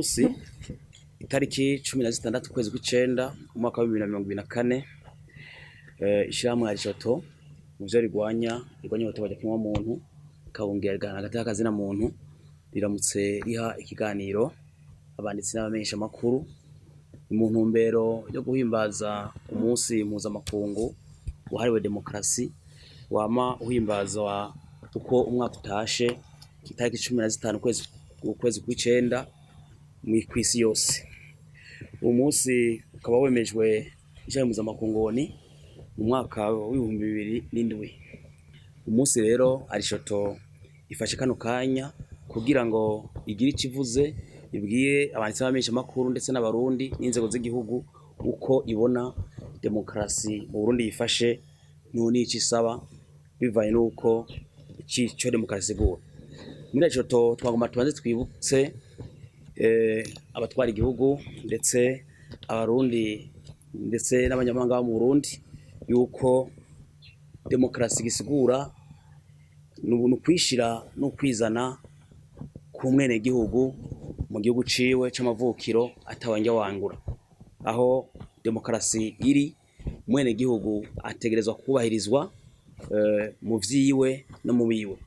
Munsi itariki 16 ukwezi kw'icenda umwaka wa 2024, ishirahamwe Arijoto mu vyo rigwanya ihohoterwa rya kiremwamuntu rikabungera rigahana agateka kazina muntu, riramutse riha ikiganiro abanditsi n'abamenyeshamakuru mu ntumbero yo guhimbaza umunsi mpuzamakungu wahariwe demokarasi, wama uhimbazwa uko umwaka utashe itariki 15 ukwezi kw'icenda kw'isi yose. Uwo munsi ukaba wemejwe n'ishirahamwe mpuzamakungu ONU mu mwaka w'2007. Umunsi rero Arishoto ifashe kano kanya kugira ngo igire ico ivuze, ibwire abanditsi n'abamenyeshamakuru ndetse n'abarundi n'inzego z'igihugu uko ibona demokarasi mu Burundi yifashe n'ico isaba bivanye n'uko ico demokarasi isigura. Muri Arishoto twagomba tubanze twibutse abatwara igihugu ndetse abarundi ndetse n'abanyamahanga bo mu Burundi yuko demokarasi gisigura ni ukwishira n'ukwizana k'umwenegihugu mu gihugu ciwe c'amavukiro atawanjya wangura. Aho demokarasi iri, umwenegihugu ategerezwa kubahirizwa mu vyiwe no mu biwe.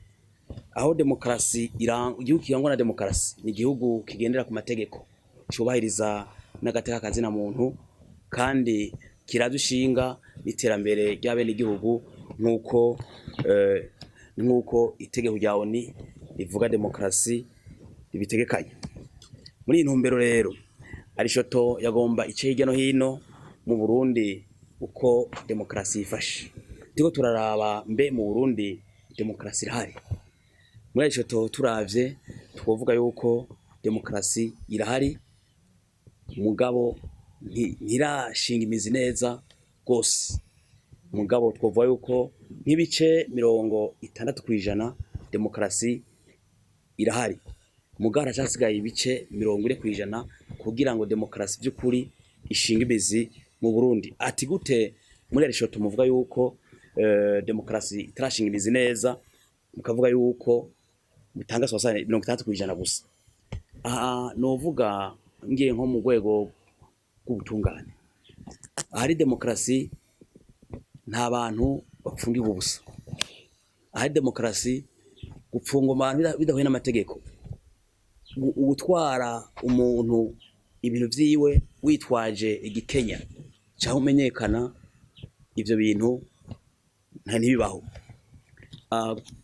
Aho demokarasi, igihugu kirangwa na demokarasi ni igihugu kigendera ku mategeko, cubahiriza n'agateka kazina muntu, kandi kiraza ishinga n'iterambere ry'abenegihugu nk'uko itegeko rya ONU rivuga demokarasi ribitegekanya. Muri iyi ntumbero rero Arishoto yagomba ice hirya no hino mu Burundi uko demokarasi yifashe. Turiko turaraba, mbe mu Burundi demokarasi irahari? Muri Arishoto turavye twovuga yuko demokarasi irahari, mugabo ntirashinga imizi neza gose. Mugabo twovuga yuko nk'ibice 60% demokarasi irahari, mugabo haracasigaye ibice 40% kugira ngo demokarasi vy'ukuri ishinge imizi mu Burundi. Ati gute muri Arishoto muvuga yuko demokarasi itarashinga imizi neza, mukavuga yuko mutanga 60% gusa? Aha novuga ngiye nko mu rwego rw'ubutungane. Ahari demokarasi nta bantu bapfungirwa ubusa. Ahari demokarasi gupfunga abantu bidahuye n'amategeko, ugutwara umuntu ibintu vyiwe witwaje igikenya canke umenyekana, ivyo bintu nta ntibibaho.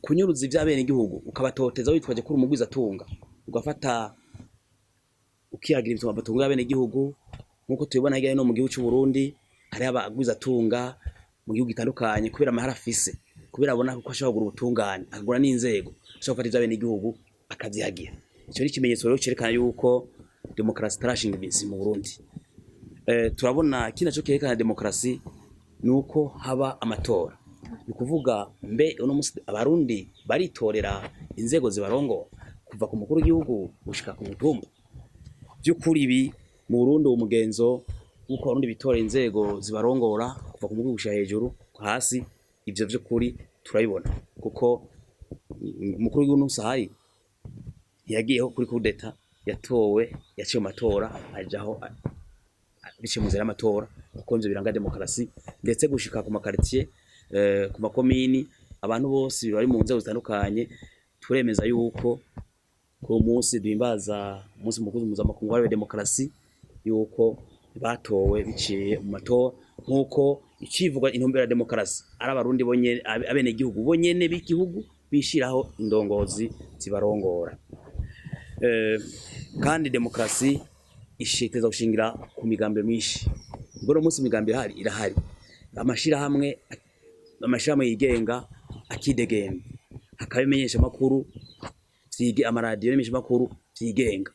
Kunyuruza ivy'abenegihugu ukabatoteza witwaje ko uri umugwizatunga, ugafata ukihagira amatungo y'abenegihugu, nkuko tubibona hirya no hino mu gihugu c'Uburundi, hariho abagwizatunga mu gihugu gitandukanye, kubera amahera afise, kubera abona ko ashobora kugura ubutungane akagura n'inzego, ashobora gufata ivy'abenegihugu akavyihagira. Ico ni ikimenyetso rero cerekana yuko demokarasi itarashinga imizi mu Burundi. Turabona ikindi naco kerekana demokarasi nuko haba amatora. Ni ukuvuga, mbe uno musi abarundi baritorera inzego zibarongora kuva ku mukuru w'igihugu gushika ku mutumba? Vy'ukuri ibi mu Burundi, uwo mugenzo w'uko abarundi bitorera inzego zibarongora kuva ku mukuru gushika hejuru hasi, ivyo vy'ukuri turabibona, kuko umukuru w'igihugu nusi ahari ntiyagiyeho kuri kudeta, yatowe, yaciye mu matora, ajaho biciye mu nzira y'amatora, kuko ivyo biranga demokarasi, ndetse gushika ku makaritiye, ku makomini, abantu bose bari mu nzego zitandukanye. Turemeza yuko ku munsi duhimbaza umunsi mukuru mpuzamakungu wahariwe demokarasi yuko batowe biciye mu matora, nk'uko icivuga intumbero ya demokarasi ari abarundi bonyene, abenegihugu bonyene b'igihugu bishiraho indongozi zibarongora. Kandi demokarasi ishiteza gushingira ku migambi myinshi. Ubwo uno munsi imigambi irahari, irahari. Amashirahamwe yigenga akidegemba, hakaba imenyeshamakuru vyige, amaradiyo n'imenyeshamakuru vyigenga,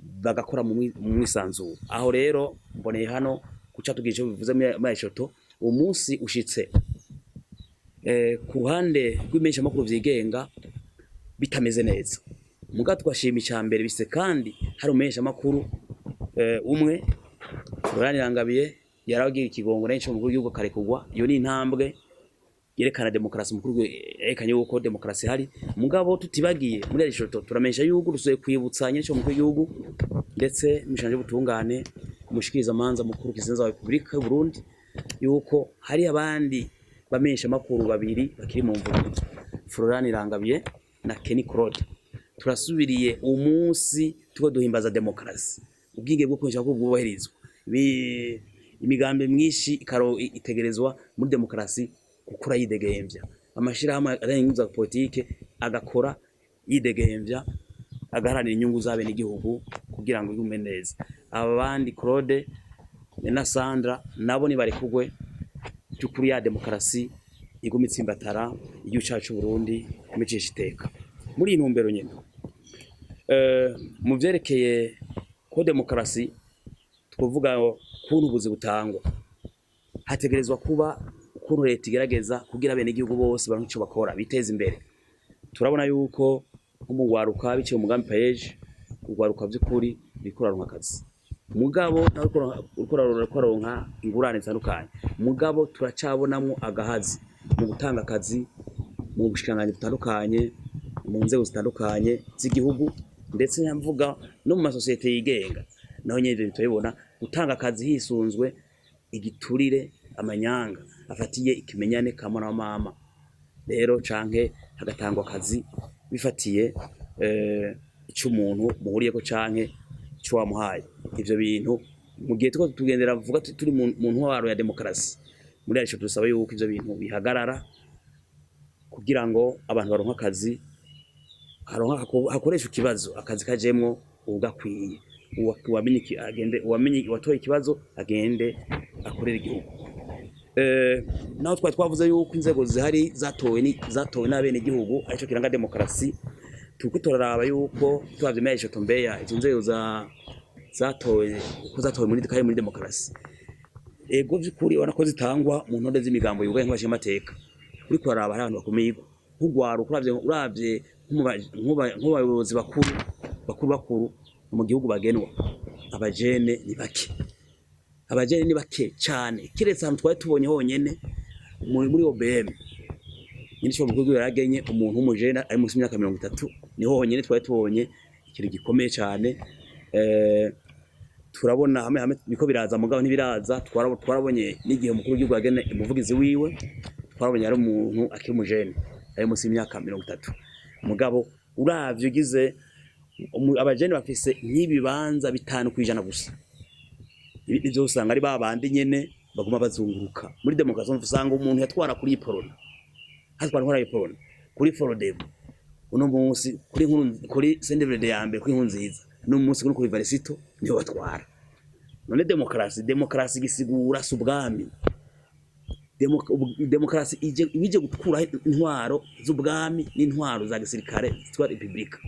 bagakora mu mwisanzuro. Aho rero mboneye hano guca tugira ico bivuze muri Arishoto. Uwo munsi ushitse ku ruhande rw'imenyeshamakuru vyigenga bitameze neza, mugabo twashima ica mbere bise kandi hari umumenyeshamakuru umwe, Florian Irangabiye, yaragira ikigongo n'icyo umukuru w'igihugu akarekurwa. Iyo ni intambwe Yerekana demokarasi, umukuru yerekanye yuko demokarasi hari. Mugabo tutibagiye muri Arishoto, turamenyesha yuko dusuye kwibutsa nyinshi umukuru w'igihugu ndetse n'umushikiranganji w'ubutungane, umushikiriza manza mukuru kizenza wa Republika y'u Burundi, yuko hari abandi bamenyesha makuru babiri bakiri mu mvugo, Florent Irangabiye na Kenny Claude. Turasubiriye umunsi tuko duhimbaza demokarasi, ubwige bwo kwinjira ko bwubahirizwa, imigambi myinshi ikaro itegerezwa muri demokarasi gukura yidegemvya, amashirahamwe arenga politike agakora yidegemvya, agaharanira inyungu z'abene igihugu kugira ngo igume neza. Abandi Claude na Sandra nabo nibarekugwe by'ukuri, ya demokarasi iguma itsimbatara, igihugu cacu Burundi kumicisha iteka. Muri iyi ntumbero nyene, mu vyerekeye ko demokarasi, twovuga kuntu ubuzi butangwa, hategerezwa kuba ukuntu leta igerageza kugira bene igihugu bose baronke ico bakora biteza imbere. Turabona yuko nko mu rwaruka, biciye mu mugambi PAEEJ, urwaruka vy'ukuri ruriko ruraronka akazi, mugabo nawe uriko uraronka ingurane zitandukanye, mugabo turacabonamwo agahazi mu gutanga akazi mu bushikiranganji butandukanye, mu nzego zitandukanye z'igihugu, ndetse mvuga no mu masosiyete yigenga naho nyene ivyo turabibona, gutanga akazi hisunzwe igiturire, amanyanga afatiye ikimenyane kamwana wa mama rero, canke hagatangwa akazi bifatiye ico umuntu muhuriyeko canke ico wamuhaye. Ivyo bintu mu gihe turiko tugendera vuga turi mu ntwaro ya demokarasi, muri yaco dusaba yuko ivyo bintu bihagarara kugira ngo abantu baronke akazi, hakoreshwa ikibazo, akazi kajemwo uwugakwiye, uwamenye agende, uwamenye uwatoye ikibazo agende akorera igihugu. Naho twari twavuze yuko inzego zihari zatowe ni zatowe n'abene igihugu, arico kiranga demokarasi, turiko turaraba yuko turavye ishoto mbeya izo nzego za zatowe uko zatowe muri kandi muri demokarasi, ego vy'ukuri ubona ko zitangwa mu ntonde z'imigambo yugaye nk'abashingamateka. Uriko uraraba hari abantu bakomeye nk'urwaruka, uravye nk'abayobozi bakuru bakuru bakuru mu gihugu bagenwa, abajene ni bake, abajene ni bake cane, kiretse ahantu twari tubonye honyene muri OBM nyine ico mukuru yaragenye umuntu w'umujene ari munsi y'imyaka 30, niho honyene twari tubonye ikintu gikomeye cane. Turabona hamwe hamwe niko biraza, mugabo ntibiraza. Twarabonye n'igihe umukuru w'igihugu yagene umuvugizi wiwe, twarabonye ari umuntu akiri umujene ari munsi y'imyaka 30. Mugabo uravye ugize abajene bafise nk'ibibanza 5% gusa, ibindi vyose usanga ari babandi nyene baguma bazunguruka. Muri demokarasi usanga umuntu yatwara kuri Iprona, hatwara ntwara Iprona kuri Frodebu, uno munsi kuri nkuru, kuri CNDD ya mbere, kuri nkuru nziza, no munsi kuri Varisito niho batwara. None demokarasi gisigura si ubwami. Demokarasi ije gukura intwaro z'ubwami n'intwaro za gisirikare zitwa republika.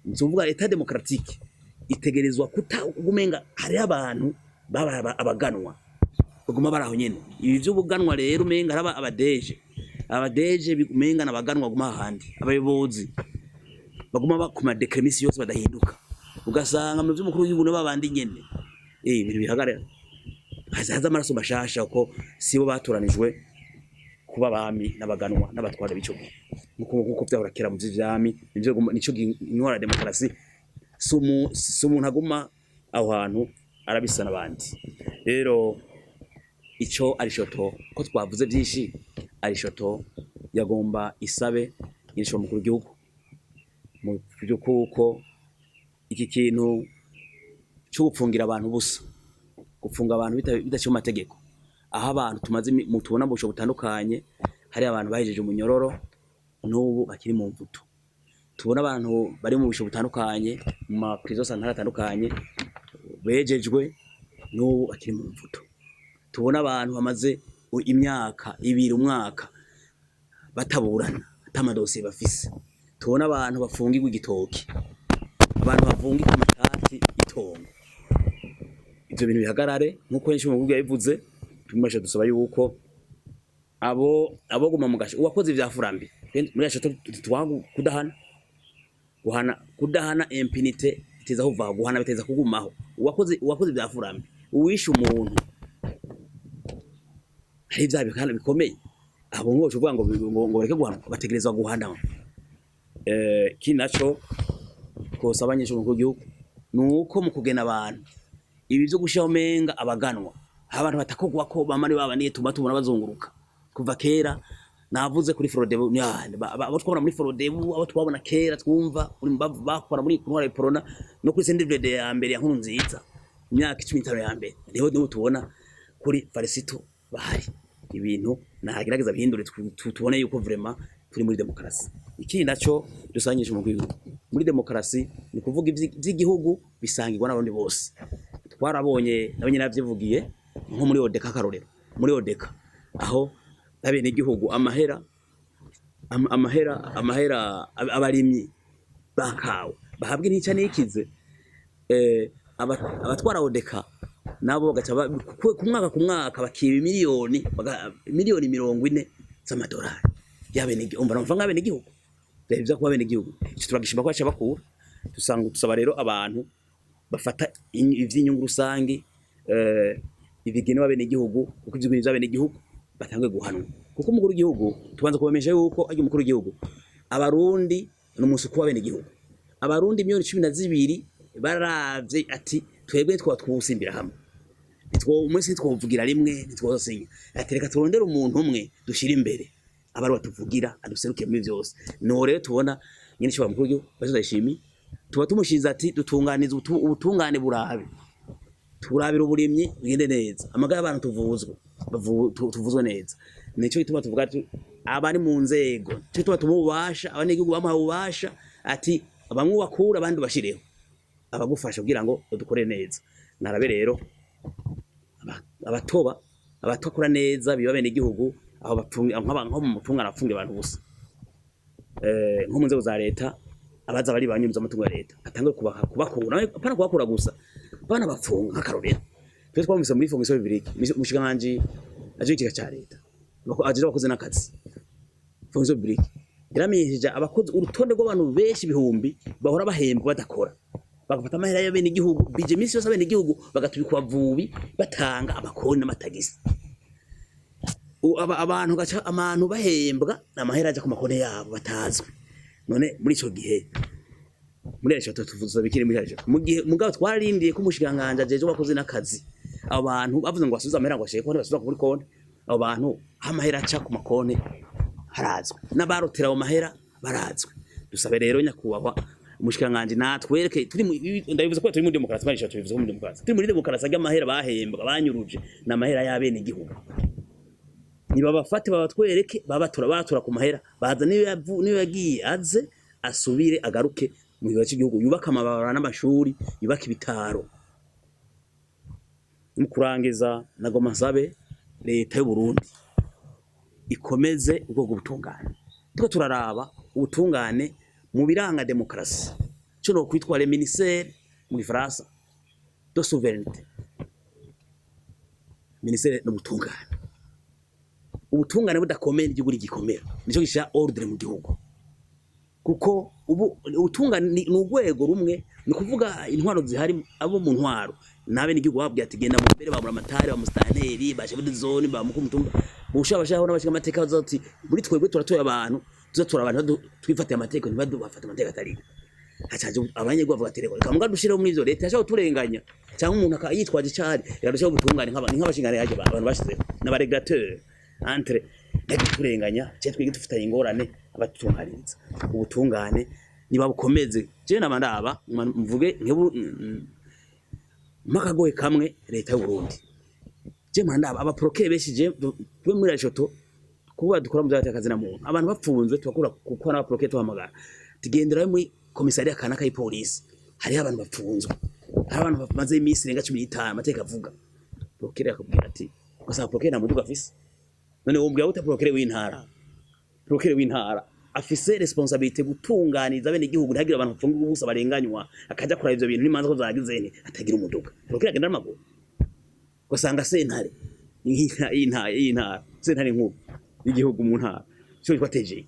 Nzuvuga état démocratique itegerezwa kuta umenga hari abantu baba abaganwa baguma baraho nyene. Ibi vy'ubuganwa rero umenga haraba abadeje, abadeje umenga n'abaganwa baguma ahandi, abayobozi baguma bakuma décret misi yose badahinduka, ugasanga mu vy'umukuru w'igihugu babandi nyene. Ibintu bihagarara, haza amaraso mashasha, kuko sibo batoranijwe kuba abami n'abaganwa n'abatwara b'ico gihe nkuko vyahora kera mu vy'ivyami. Nivyo nico intwara ya demokarasi, si umuntu aguma aho hantu arabisa n'abandi. Rero ico arishoto ko twavuze vyinshi, arishoto yagomba isabe irisho mukuru w'igihugu mu kuko iki kintu cyo gupfungira abantu ubusa, gupfunga abantu bidaciye mu mategeko, aho abantu tumaze mu tubona mu busho butandukanye hari abantu bahejeje umunyororo n'ubu bakiri mu mvuto, tubona abantu bari mu busho butandukanye, mu ma prison centrale atandukanye, bejejwe n'ubu bakiri mu mvuto, tubona abantu bamaze imyaka 2, umwaka bataburana ata madosiye bafise, tubona abantu bafungirwa igitoki, abantu bafungirwa amatati itongo. Ivyo bintu bihagarare nkuko henshi mu bihugu yabivuze. Tumashe dusaba yuko abo guma mu gasho, uwakoze ivya furambi muri yacu twangu kudahana, guhana kudahana, impunité iteza kuvaho, guhana biteza kugumaho. Uwakoze ivya furambi, uwishe umuntu, hari ivyaha bikana bikomeye. Aho Abo ngo uvuga ngo bareke guhanwa, bategerezwa guhanwa. Ikindi naco twosaba abanyeshuri mu gihugu nuko mu kugena abantu ibi vyo gushiraho menga abaganwa, abantu batakogwa ko bamare babaniye tuma tubona bazunguruka kuva kera. Navuze kuri Frodebu, abo twabona muri Frodebu, abo twabona kera twumva uri bakora muri kuntwara Iprona no kuri CNDD ya mbere ya nkuru nziza, imyaka 15 ya mbere, niho tubona kuri Farisito bahari. Ibintu nagerageza bihindure, tubone yuko vraiment turi muri demokarasi. Ikindi naco dusangije mu gihugu muri demokarasi ni kuvuga ivy'igihugu bisangirwa n'abandi bose. Twarabonye nabo nyine navyivugiye nko muri Odeka, akarorero muri Odeka, aho abene igihugu amahera amahera abarimyi bakawe bahabwa intica n'ikize, abatwara Odeka nabo bagaca ku mwaka bakiba miliyoni 40 z'amadolari y'abene igihugu. Umva numva nk'abene igihugu bya kuba bene igihugu, ico turagishima ko baca bakura. Dusanga tusaba rero abantu bafata ivy'inyungu rusangi, ibigenewe abene igihugu, kuko ivyo bintu by'abene igihugu batangiye guhanwa. Kuko umukuru w'igihugu tubanza kubamenyesha yuko ari umukuru w'igihugu, abarundi ni umusuku w'abene igihugu. Abarundi miliyoni 12 baravye ati twebwe twaba twusimbira hamwe, nitwo umunsi ntitwovugira rimwe, ntitwosinya, ati reka turondere umuntu umwe dushira imbere abari batuvugira aduserukiye muri vyose. Nuwo rero tubona nyene ishobora mukuru w'igihugu ndayishimiye, tuba tumushinze ati dutunganize ubutungane burabe turabira uburimyi bugende neza, amagara y'abantu tuvuzwe tuvuzwe neza. Nico gituma tuvuga ati abari mu nzego, nico gituma tumuha ububasha, abanyagihugu bamuha ububasha ati bamwe bakura abandi bashireho abagufasha kugira ngo udukore neza. Narabe rero abatoba abatakora neza biba bene igihugu, aho bapfunga nko mu mutungana afunge abantu gusa, nko mu nzego za leta abaza bari banyuza amatungo ya leta atangiye kubakura, apana kubakura gusa, bana bapfunga. Nk'akarorero twe twamvise muri fonction publique, umushikiranganji aje ikiga ca leta aje abakozi n'akazi, fonction publique yaramenyesheje abakozi urutonde rw'abantu benshi ibihumbi bahora bahembwa badakora, bagafata amahera y'abene igihugu bije iminsi yose, abene igihugu bagatubikwa vubi batanga amakoni n'amatagisi. Abantu gaca abantu bahembwa amahera aja ku makone yabo batazwi. None muri ico gihe muri ico tuvuze bikiri muri ico mu gihe mugabo twarindiye ko umushikanganje ajeje wakoze n'akazi, abo bantu bavuze ngo basubize amahera ngo bashire konti, basubiza kuri konti. Abo bantu amahera aca ku makonti harazwi, n'abarotera ayo mahera barazwi. Dusabe rero nyakubahwa umushikanganje natwereke, turi ndabivuze ko turi muri demokarasi, barisha tubivuze ko muri demokarasi, turi muri demokarasi y'amahera bahembwa banyuruje n'amahera y'abene igihugu, nibabafate babatwereke, babatura batura ku mahera baza, niyo yagiye aze asubire agaruke mu gihugu cy'igihugu, yubaka amabarabara n'amashuri, yubaka ibitaro. Mu kurangiza nagoma nsabe leta y'u Burundi ikomeze ubwoko butungane. Tuko turaraba ubutungane mu biranga demokarasi, cyo no kwitwa le ministère mu gifaransa de souveraineté, ministère n'ubutungane. Ubutungane budakomeye igihugu gikomera, nico gishira ordre mu gihugu, kuko ubu ubutungane ni urwego rumwe, ni kuvuga intwaro zihari, abo mu ntwaro nabe n'igihugu babwiye ati genda mu mbere ba buramatari, ba musitanteri, ba chef de zone, ba mukuru mutumba, busha bashaho n'abashinga amateka bazoti muri twebwe turatoye abantu, tuzatora abantu twifatiye amateka, ntibadufate amateka atari hacaje. Abanyagihugu bavuga ati reka mbwa dushireho muri ivyo leta yashaka kuturenganya, cyangwa umuntu akayitwaje icari, reka dushireho ubutungane nk'abashingane yaje abantu bashizeho n'abaregulateur entre turenganya cyangwa twige dufitanye ingorane, abatutunganiriza. Ubutungane niba bukomeze. Je naba ndaba mvuge nkebu mpakagoye kamwe leta y'u Burundi, je mpanda abaprokere benshi, je twe muri Rashoto kuba dukora mu by'akazi na muntu, abantu bapfunzwe tubakura kuko n'abaprokere tuhamagara tugendera muri komisariya kanaka y'ipolisi, hariho abantu bapfunzwe, hari abantu bamaze iminsi irenga 15, amateka avuga. Prokere akubwira ati ugasanga prokere nta muduga afise. None wombwira gute prokere w'intara, prokere w'intara afise responsabilité gutunganiza bene igihugu ntihagire abantu bapfunga ubusa barenganywa, akaja kuraba ivyo bintu n'imanza ko zagize nti atagira umuduga, prokere agenda n'amaguru? Ugasanga sentare y'intara, sentare nkuru y'igihugu mu ntara cyo yitwa TG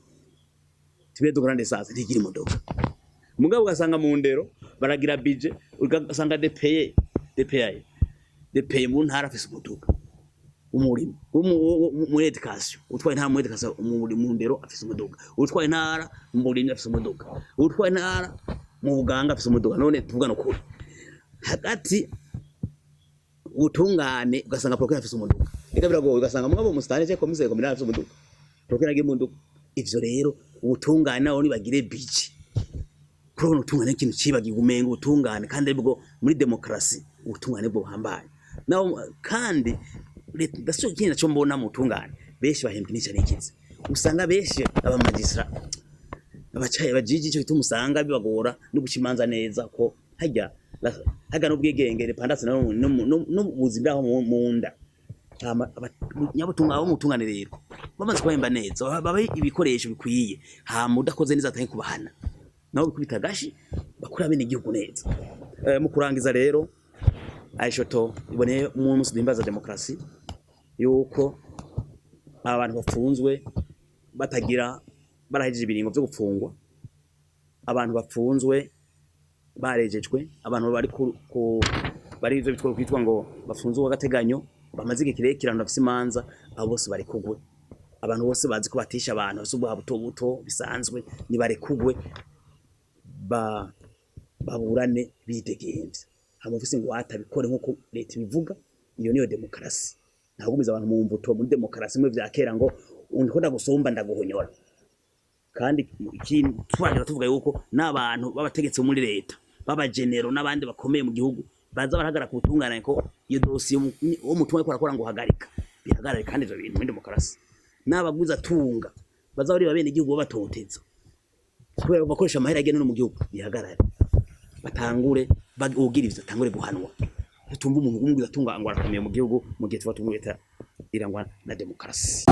tube de grande sasa ntigira imodoka. Mugabo ugasanga mu ndero baragira budget, ugasanga DPE mu ntara afise umuduga. Umurimo muri éducation, utwaye intara muri éducation, mu ndero afise umuduga, utwaye intara mu burimyi afise umuduga, utwaye intara mu buganga afise umuduga. None tuvugana ukuri, hagati ubutungane ugasanga procureur afise umuduga, eka biragoye. Ugasanga mugabo musitani cyangwa commissaire communal afise umuduga, procureur agiye umuduga. Ivyo rero ubutungane nabo nibagire budget. Kurabona ubutungane ikintu cibagiwe, umenga ubutungane kandi aribwo muri demokarasi, ubutungane bwo buhambaye naho. Kandi ndasubira ikindi naco mbona mu butungane, benshi bahembwa inica n'ikize. Usanga benshi aba magistrats, abacaye abajiji, ico gituma usanga bibagora no guca imanza neza, ko harya harya n'ubwigenge, indépendance, n'ubuzi bwaho mu nda. Hama nyabutunga abo mutungane rero bamaze kubahemba neza, babahe ibikoresho bikwiye, hama udakoze neza atange kubahana nabo bikubita agashi, bakora bene igihugu neza. Mu kurangiza rero, Aishoto iboneye umunsi duhimbaza demokarasi, yuko abantu bafunzwe batagira barahejeje ibiringo vyo gupfungwa, abantu bafunzwe barejejwe, abantu bari ku bari ivyo bitwa kwitwa ngo bafunzwe w'agateganyo, bamaze igihe kirekire, abantu bafise imanza, abo bose barekugwe. Abantu bose bazi ko batisha abantu bafise ubwoba buto buto bisanzwe, nibarekugwe baburane bidegemvya. Hama ufise ingwate abikore nkuko leta ibivuga. Iyo niyo demokarasi. Ntagumiza abantu mu mvuto muri demokarasi mwe vya kera ngo ndiko ndagusumba ndaguhonyora. Kandi ikindi twagira tuvuga yuko n'abantu b'abategetsi bo muri leta, b'abagenero n'abandi bakomeye mu gihugu, baza barahagarara ku butungane, ko iyo dosiye uwo mutumwa ariko arakora ngo hagarika, bihagarare. Kandi ivyo bintu muri demokarasi, n'abagwiza tunga baza bari bene igihugu babatoteza kubera bakoresha amahera agenda no mu gihugu, bihagarare, batangure ugira ivyo atangure guhanwa. Tumva umuntu w'umugwiza tunga ngo arakomeye mu gihugu, mu gihe tuba tumwe leta irangwa na demokarasi.